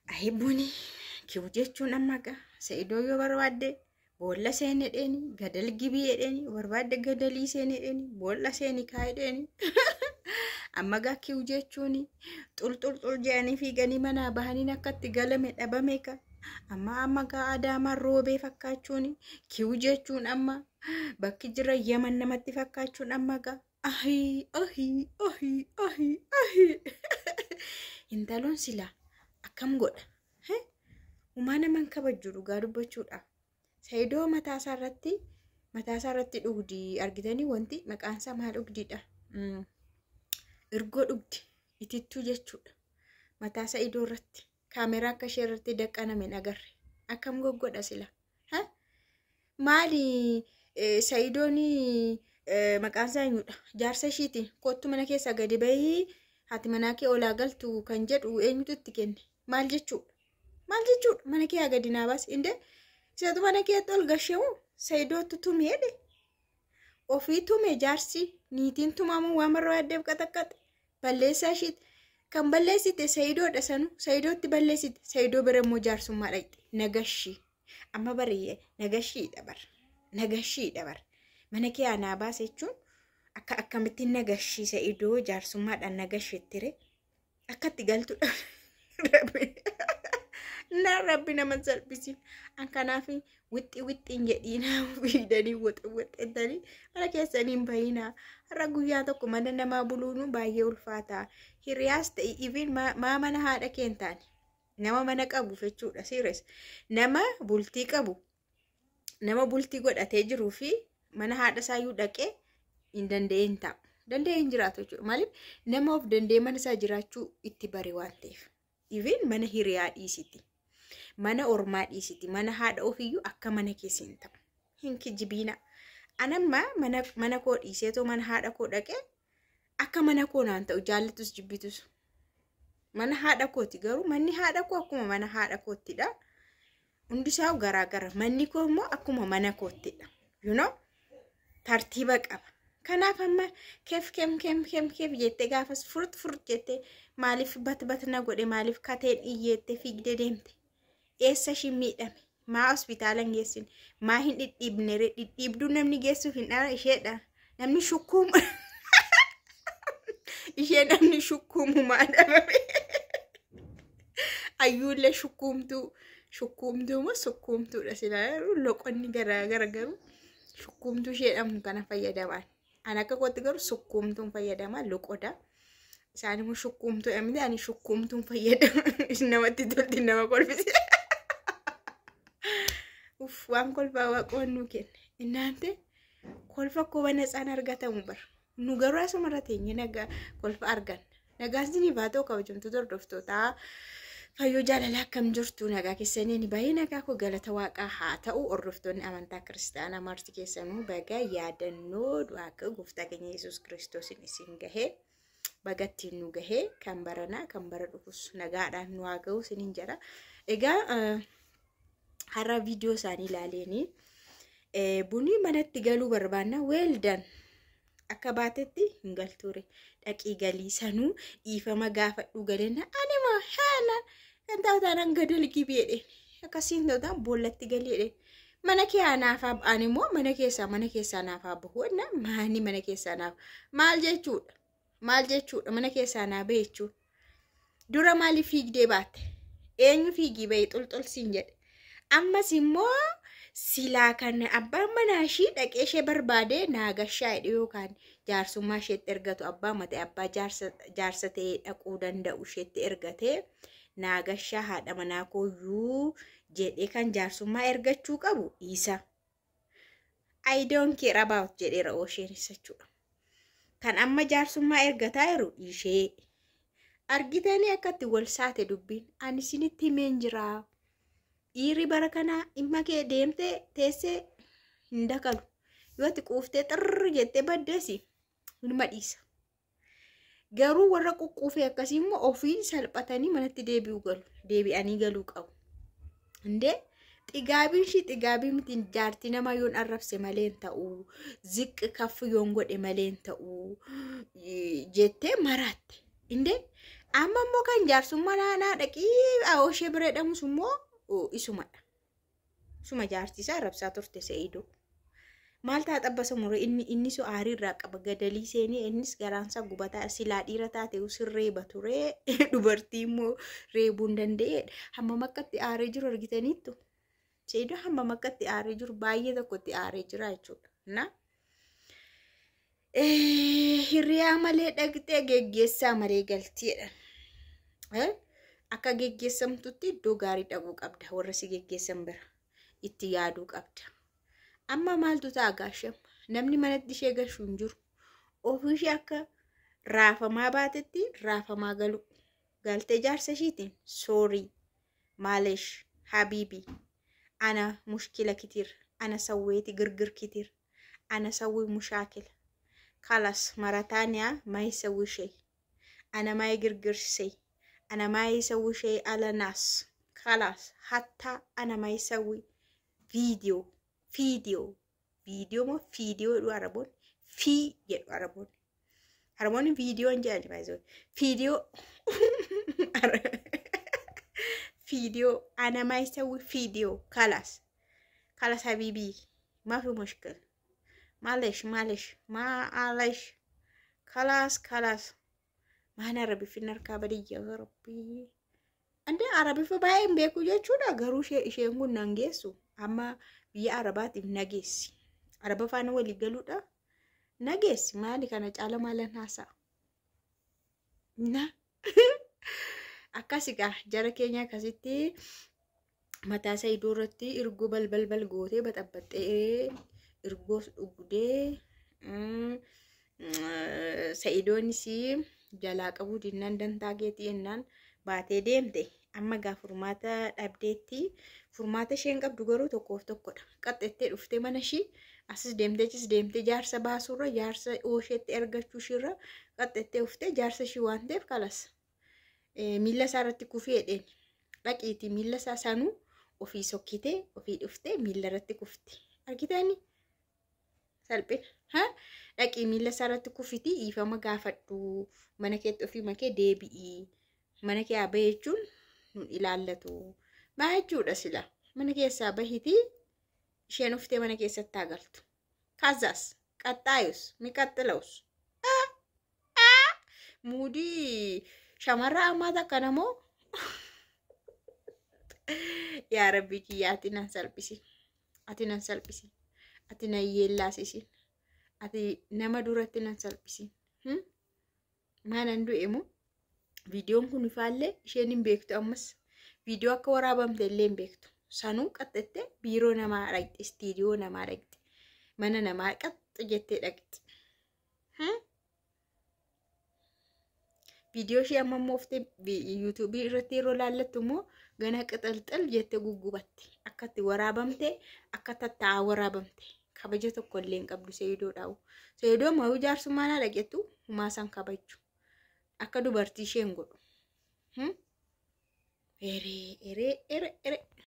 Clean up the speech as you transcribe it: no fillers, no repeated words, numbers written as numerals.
Ayi Buni kiw jechuun amma gaa Sa'idoo yoo barbaadde boolla seeni dheeni, gadal gibii jedheeni, barbaadde gadalii seeni dheeni, boolla seeni kaa'e dheeni. Amma gaa kiw jechuun xul xul xul jedhanii fiiganii manaa bahanii akkatti galame dhabame ka. Amma gaa Adaamaan roobee fakkaachuun, kiw jechuun amma bakki jira Yaman namatti fakkaachuun, amma gaa ahii ahii ahii ahii ahii. Intaloon silaa akkam godha? Umaa naman kabajju dhugaa dubbachuudhaaf. Sa'idoo mataasaa irratti dhugdi argitanii, wanti maqaan isaa maal dhugdiidha? Irgoo dhugdi, itittuu jechuudha. Mataa Sa'idoo irratti kaameraa akka ishee irratti daqqaname hin agarre. Akkam goggodha sila? Maali Sa'idoon maqaan isaa eenyudha? Jaarsa ishiitiin kottu mana keessaa gadi bahii, haati manaa kee olaa galtu kan jedhu eenyutu itti kenne? Maal jechuudha? Maal jechuudha? Mana kee gadi naa baasi. Indee isatu mana keetti ol gasheewu Sa'idootu tumee jedhe. Ofii tume jaarsi, niitiin tumamuu waan barbaaddeef qaxaqqaxe. Balleessaa ishiiti. Kan balleessite Sa'idoodha sanu. Sa'idootti balleessite. Sa'idoo bira immoo jaarsummaa dhaqxe. Nagashii. Amma bari'ee nagashiidha bara. Nagashiidha bara. Mana kee anaa baase jechuun akka akkamittiin nagashii Sa'idoo jaarsummaadhaan nagasheettire akkatti galtudha. Na Rabbi nama salphisiin. An kanaaf wixxi wixxiin jedhiinaa, fiidanii woxe woxettanii mana keessanii hin bahinaa. Har'a guyyaa tokko mana namaa buluun baay'ee ulfaata. Hiriyaas ta'e, even maa mana haadha kee hin taane, nama mana qabu jechuudha. Serious, nama bultii qabu, nama bultii godhatee jiruu fi mana haadha isaayyuu dhaqee hin danda'ee hin taa'u. Danda'ee hin jiraatu jechuudha. Maaliif? Nama of danda'ee mana isaa jiraachuu itti bare waan ta'eef. Even mana hiriyaa dhiisiti. Mana ormaa dhiisiti. Mana haadha ofiiyyuu akka mana keessa hin ta'u. Hin kijibiina. Anamma mana koo dhiiseetoo mana haadha koo dhaqee akka mana koo naan ta'u, jaallatus jibbitus. Mana haadha kooti, garuu manni haadha koo akkuma mana haadha koottidha. Hundisaa garaa gara. Manni koo immoo akkuma mana koottidha. Tartiiba qaba. Kanaaf amma keef kem kem kem keef jettee gaafas furt furt jettee maaliif bat bat na godhe, maaliif kateen iyyeettee fiigdee deemte? Eessa ishiin miidhame? Maa hospitaala hin geessine? Maa hin dhidhiibne? Dhidhiibduu namni geessuuf hin dhala isheedha. Namni shukkuumu ishee, namni shukkuumu maa dhabame? Ayyuullee shukkuumtuu, shukkuumtuu moo sukkuumtuudha silaa, loqonni garaa gara, garuu shukkuumtuu ishee dhabnu kana fayyadaman. Ani akka kootti garuu sukkuumtuun fayyadama loqoda. Isaan immoo shukkuumtuu miti, ani shukkuumtuun fayyadama. Namatti tolti, nama kolfise. Uff, waan kolfaa waaqoon nuu kenne. Innaante kolfa koba natsaan argatamu bara. Nu garuu asumarra teenye nagaa kolfa arganna. Nagaan isiniif haa ta'u, kabajamtoota hordoftootaa. Fayyoo jaalalaa, akkam jirtu? Nagaa keessanii? Ani baay'ee nagaa koo, galata waaqaa haa ta'u. Hordoftoonni amantaa kiristaanaa marti keessanuu baga yaadannoo waaqa gooftaa keenya Yesuus Kiristoosiin isin gahee, baga ittiin nu gahee, kan baranaa kan bara dhufus nagaadhaan nu haa ga'u isiniin jedha. Egaa har'a viidiyoo isaanii ilaaleenii Bunii manatti galuu barbaanna, weeldan akka baatetti hin galtuure, dhaqii galii sanuu dhiifama gaafadhuu galenna. Ani moo haala kan ta'u taanaan gadal gibeedhe, akkasiin ta'u taanaan boollatti galeedhe, mana kee naafaa ani immoo mana keessaa naafaa bahu enna. Maani mana keessaa naaf maal jechuudha? Maal jechuudha mana keessaa naa bahe jechuun? Dura maaliif fiigdee baatte? Eenyu fiigii bahe xulxulsiin jedhe? Ammas immoo silaa kan abbaan manaa ishii dhaqee ishee barbaade naagashaa jedhe yookaan jaarsummaa isheetti ergatu, abbaa mate, abbaa jaarsa ta'ee dhaquu danda'u isheetti ergatee, naagashaa haadha manaa kooyyuu jedhee kan jaarsummaa ergachuu qabu isa. "I don't care about" jedheera isheenis jechuudha. Kan amma jaarsummaa ergataa jiru ishee. Argitanii akkatti wal saate dubbiin, ani isinitti himeen jira. Dhiirri bara kanaa dhimma kee deemtee teessee hin dakalu. Yoo ati quuftee xirri jettee baddeesi ilma dhiisa. Garuu warra quqquufee akkasii immoo ofii salphatanii manatti deebi'uu galu. Deebi'anii galuu qabu. Indee xigaabiin ishii xigaabii miti, jaartii namaa yoon arrabse malee hin ta'u. Ziqqi kaffu yoon godhe malee hin ta'u jettee maraatte. Indee Amma immoo kan jaarsummaa naanaa dhaqii ishee bira jedhamus immoo isumadha. Isuma jaartisaa arrabsaa turte Se'idoo. Maal ta'a xabbasa muree inni su aarii irraa qaba gadalii seenee innis garaansaa gubataa silaa dhiira taate sirreeba turee dubartii immoo reebuu hin danda'eedha. Hammam akkatti aaree jiru argitaniittu. Se'idoo hammam akkatti aaree jiru baay'ee tokkotti aaree jira jechuudha. Na hiriyaa malee dhaqxee geggeessaa malee galtiidha. Akka geggeessamtutti iddoo gaarii dhaquu qabda warra si geggeessan bira itti yaaduu qabda. Amma maaltu ta'a gaasham namni manatti ishee gashu hin jiru. Ofii ishee akka raafamaa baatetti raafamaa galu. Galtee jaarsa ishiitiin soorii maaleesh habiibi ana mushkila kitiir ana sawweeti girgir kitiir ana sawwii mushaakila kalas marataaniyaa maay sawwi shee ana maay girgir shee ana maay sawwi shee ala naas kalas hattaa ana maay sawwi viidiyoo. Fiidiyoo viidiyoo moo fiidiyoo jedhu araboonni fii jedhu araboonni araboonni viidiyoo hin jedhan baay'ee fiidiyoo fiidiyoo ana maayisawwi fiidiyoo kalas kalas habiibii maafi mushkil maalesh maalesh maalesh kalas kalas maan arabiffin harkaa badiyya rabbii ande arabiffa baay'ee hin beeku jechuudha garuu isheen kun nan geessu amma biyya arabaatiif nageessi. Araba faana walii galuudha. Nageessi maali kana caala maalan haasa'a? Na akkas egaa jara keenya akkasitti mataa Se'idoo irratti ergoo balbalbal gootee baxabbaxxee ergoos dhugdee Se'idoonis jalaa qabuu dinnaan dantaa keetii jennaan baatee deemte. Amma egaa furmaata dhabdeetti furmaata isheen qabdu garuu tokkoof tokkodha. Qaxxettee dhuftee mana ishii asis deemtee achis deemtee jaarsa baasuurra jaarsa oosheetti ergachuu ishiirra qaxxettee dhuftee jaarsa ishii waan ta'eef kalas. Miila isaa irratti kufee jedheen dhaqiitii miila isaa sanuu ofii sokkitee ofii dhuftee miila irratti kufti. Argitanii? Salphina. Dhaqii miila isaa irratti kufitii dhiifama gaafadhu mana keetti ofii makee deebi'ii mana kee haa bahe jechuun nun ilaallatu. Maa jechuudha sila mana keessaa bahitii isheen uftee mana keessatti haa galtu. Kazaas qaxxaayus miqaxxilawus. Muudii shamarra ammaa takka namoo yaa rabbii kiyya ati nan salphisi. Ati nan salphisi. Ati nan yeellaasisin. Ati nama duratti nan salphisin. Maalan du'e moo? Viidiyoon kun ifaallee isheen hin beektu ammas. Viidiyoo akka waraabamte illee hin beektu. Sanuu qaxxattee biiroo namaa dhaqxi, istiidiyoo namaa dhaqxi, mana namaa qaxxi jettee dhaqxi. Viidiyoo ishee amma immoo oftee yuutuubii irratti yeroo laallattu immoo gana qixalxal jettee guggubatti. Akka itti waraabamte, akka tattaa'aa waraabamte. Kabaja tokko illee hin qabdu Seeyidoodhaa'u. Seeyidoo mayuu jaarsummaa naa dhaqettu humaa san kabaju. Akka dubartii isheen godhu. Eree eree eree eree.